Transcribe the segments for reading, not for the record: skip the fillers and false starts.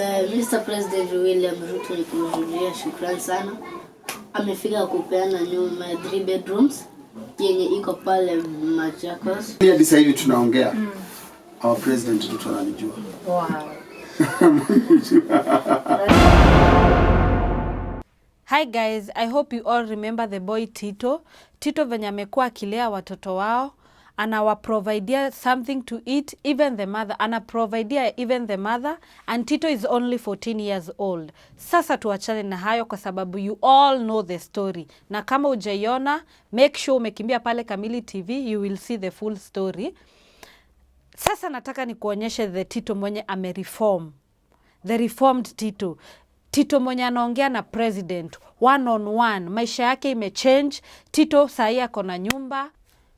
Mr. President William Ruto nikimrudia shukrani sana. Amefika kupeana nyumba ya 3 bedrooms yenye iko pale Machakos. Hadi sasa hivi tunaongea. Our president Ruto ananijua. Wow. Hi guys, I hope you all remember the boy Tito. Tito venye amekuwa akilea watoto wao, anawaprovidea something to eat, even the mother, anaprovidea even the mother, and Tito is only 14 years old. Sasa tuachane na hayo kwa sababu you all know the story. Na kama hujaiona, make sure umekimbia pale Kamili TV, you will see the full story. Sasa nataka nikuonyeshe the Tito mwenye amereform, the reformed Tito. Tito mwenye anaongea na president one on one, maisha yake imechange. Tito sahii ako na nyumba.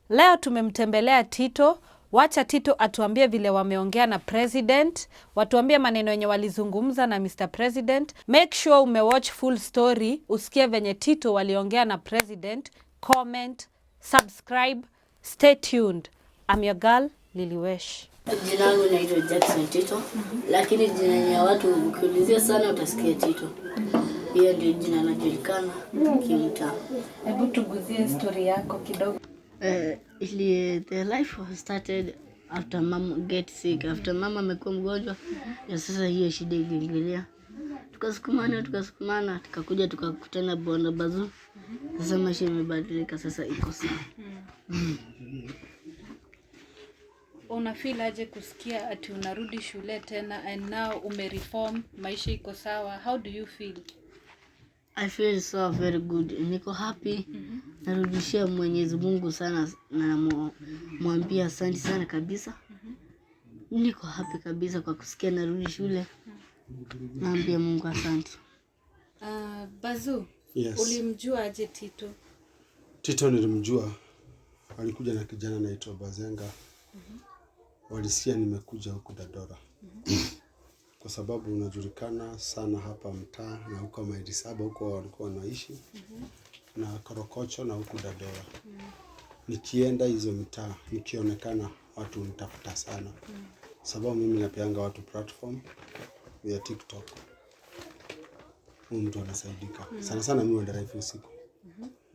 Leo tumemtembelea Tito. Wacha Tito atuambie vile wameongea na president, watuambie maneno yenye walizungumza na Mr. President. Make sure umewatch full story, usikie venye Tito waliongea na president. Comment, subscribe, stay tuned. I'm your girl Lily Wesh. Jina langu naitwa Jackson Tito, lakini jina yenye watu ukiulizia sana utasikia Tito. Hiyo ndio jina najulikana kimtaa. Hebu tuguzie story yako kidogo. The life was started after mom get sick. After mama amekuwa mgonjwa, na sasa hiyo shida iliingilia. Tukasukumana, tukasukumana, tukakuja tukakutana Bwana Bazu. Sasa maisha imebadilika, sasa iko sawa. Una feel aje kusikia ati unarudi shule tena and now umereform, maisha iko sawa? How do you feel? I feel so very good. Niko happy. Narudishia Mwenyezi Mungu sana na namwambia asante sana kabisa. Niko happy kabisa kwa kusikia narudi shule. Naambia Mungu asante. Bazu, Yes. ulimjua aje Tito? Tito nilimjua, alikuja na kijana anaitwa Bazenga. Walisikia nimekuja huku Dandora kwa sababu unajulikana sana hapa mtaa na huko maili 7 huko walikuwa wanaishi na Korokocho na huku Dandora. Nikienda hizo mitaa nikionekana watu hunitafuta sana, sababu mimi napeanga watu platform ya TikTok. Huyu mtu anasaidika sana sana. Mimi huenda live usiku.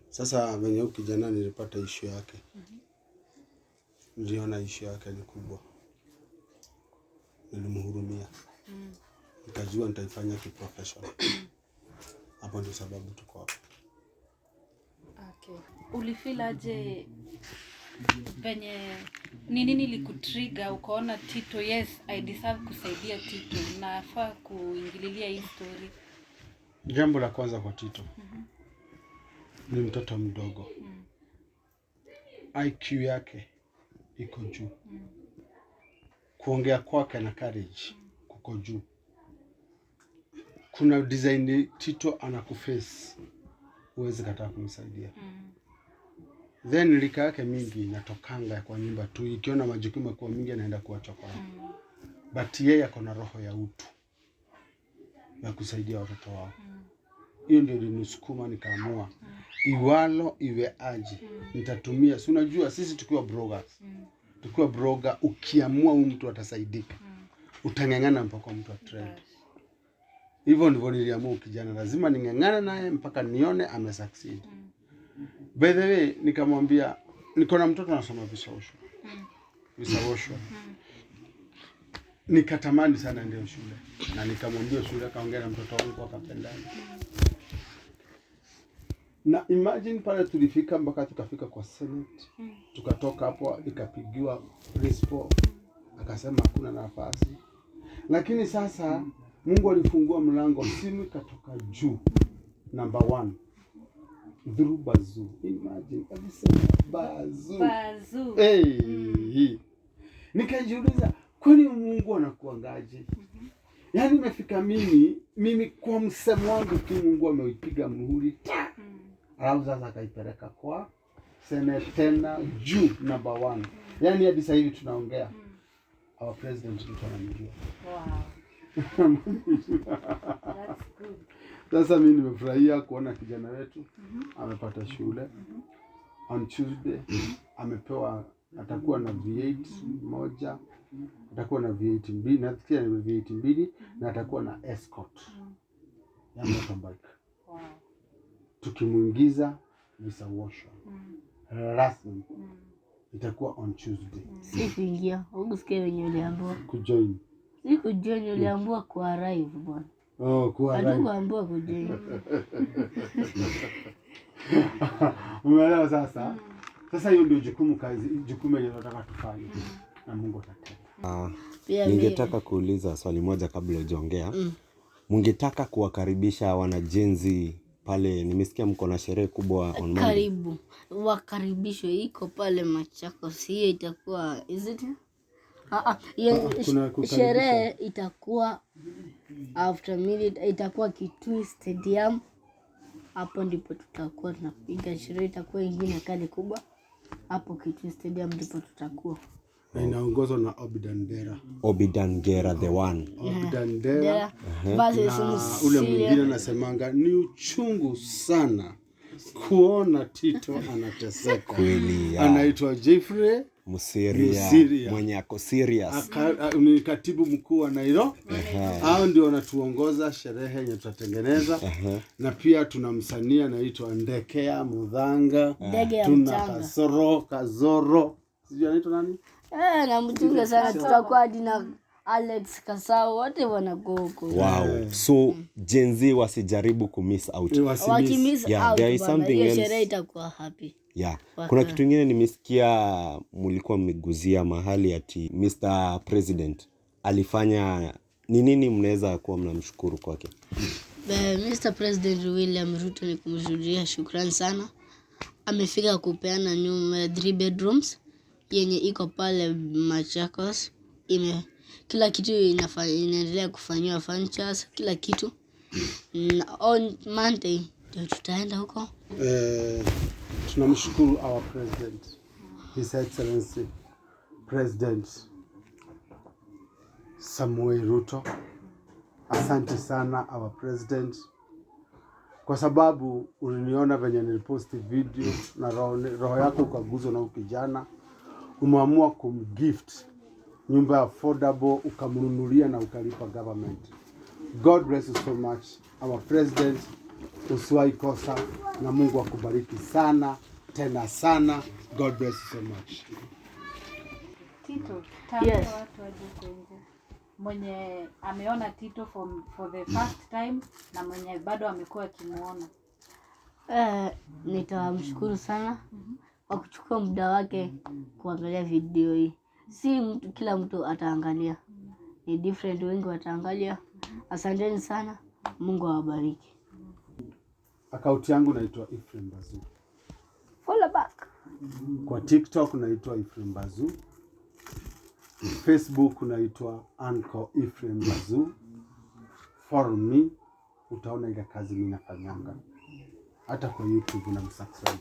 Sasa venye huyu kijana nilipata issue yake, niliona issue yake ni kubwa, nilimhurumia, nikajua nitaifanya kiprofessional. Hapo ndio sababu tuko hapa. Okay. Ulifeel aje venye ni nini likutrigger ukaona Tito, yes, I deserve kusaidia Tito, nafaa kuingililia hii story? Jambo la kwanza kwa Tito, ni mtoto mdogo, IQ yake iko juu, kuongea kwake na courage kuko juu. Kuna design Tito anakuface, huwezi kataa kumsaidia. Then lika yake mingi inatokanga kwa nyumba tu, ikiona majukumu kwa mingi anaenda kuacha kwao, but yeye ako na roho ya utu ya kusaidia watoto wao. Hiyo ndio ilinisukuma nikaamua iwalo iwe aje nitatumia. Si unajua sisi tukiwa bloggers, tukiwa blogger, ukiamua huyu mtu atasaidika, utang'ang'ana mpaka mtu atrend. Hivyo ndivyo niliamua, kijana lazima ning'ang'ane naye mpaka nione ame succeed. By the way, nikamwambia niko na mtoto anasoma Visaoshwa, Visaoshwa. Nikatamani sana ndio shule, na nikamwambia shule, akaongea na mtoto wangu akapendana. Na imagine pale tulifika mpaka tukafika kwa Senate, tukatoka hapo ikapigiwa principal akasema hakuna nafasi, lakini sasa Mungu alifungua mlango, simu ikatoka juu, number one through Bazu. Imagine alisema Bazu. Bazu. Hey. Nikajiuliza, kwani Mungu anakuangaje? Yaani imefika mimi kwa msemo wangu tu Mungu ameipiga muhuri ta. Alafu sasa akaipeleka kwa Senate tena juu number one. Yaani hadi sasa hivi tunaongea. Our president Ruto anamjua. Wow. That's good. Sasa mimi nimefurahia kuona kijana wetu amepata shule. On Tuesday amepewa, atakuwa na V8 moja. Atakuwa na V8 mbili, nafikiria ni V8 mbili, na atakuwa na escort ya motorbike. Tukimuingiza visa washo rasmi itakuwa on Tuesday. Si kuingia, hukusikia wenye uliambiwa. Kujoin. Si kujoin, uliambiwa kuarrive bwana. Oh, kuwa right. Hatukuambiwa kujoin. Umeelewa sasa? Sasa hiyo ndio jukumu, kazi jukumu yenye tunataka tufanye na Mungu atatenda. Pia mimi Ningetaka kuuliza swali moja kabla hujaongea. Mungetaka kuwakaribisha wana-Gen Z pale, nimesikia mko na sherehe kubwa on Monday. Karibu wakaribishwe, iko pale Machakos. Hiyo itakuwa, is it? Ah, ah, Kuna kukaribisha. sherehe itakuwa after minute, itakuwa Kitui Stadium. Hapo ndipo tutakuwa tunapiga sherehe, itakuwa ingine kali kubwa hapo Kitui Stadium ndipo tutakuwa. Na inaongozwa na Obidan Dera. Obidan Gera the one. Obidan Dera Dera versus na ule Msiria. mwingine anasemanga ni uchungu sana kuona Tito anateseka. Kweli ya. Anaitwa Jeffrey Msiria, Msiria. mwenye ako serious. Ni katibu mkuu wa Nairobi. Hao ndio wanatuongoza sherehe yenye tutatengeneza, na pia tuna msanii anaitwa Ndekea Mudhanga, Ndege ya tuna mchanga. Kasoro Kazoro, sijui anaitwa nani. Eh, namchunga sana, tutakuwa hadi na Alex Kasau, wote wanakuwa huko. Wow. So Gen Z wasijaribu kumiss out. Wasimiss. Wakimiss Yeah, out there is bwana, something hiyo else. sherehe itakuwa happy. Yeah. Kuna kitu ingine nimesikia mlikuwa mmeguzia mahali ati Mr. President alifanya ni nini, mnaweza kuwa mnamshukuru kwake? Mr. President William Ruto ni kumshuhudia shukrani sana. Amefika kupeana nyumba 3 bedrooms yenye iko pale Machakos. Kila kitu inaendelea kufanyiwa furnitures, kila kitu. Na on Monday ndio tutaenda huko. Tunamshukuru our president, His Excellency President Samuel Ruto. Asante sana our president, kwa sababu uliniona venye niliposti video na roho yako ukaguzwa na ukijana, umeamua kumgift nyumba ya affordable, ukamnunulia na ukalipa government. God bless you so much our president, usiwahi kosa na Mungu akubariki sana tena sana. God bless you so much. Tito, taambia Yes. watu waje huko nje. Mwenye ameona Tito for the first time na mwenye bado amekuwa akimuona. Nitamshukuru sana kwa kuchukua muda wake kuangalia video hii. Si kila mtu ataangalia, ni different, wengi wataangalia. Asanteni sana, Mungu awabariki. Akaunti yangu naitwa Ephraim Bazu. Follow back. Kwa TikTok naitwa Ephraim Bazu. Facebook naitwa Uncle Ephraim Bazu. Follow me, utaona ile kazi mimi nafanyanga. Hata kwa YouTube na msubscribe.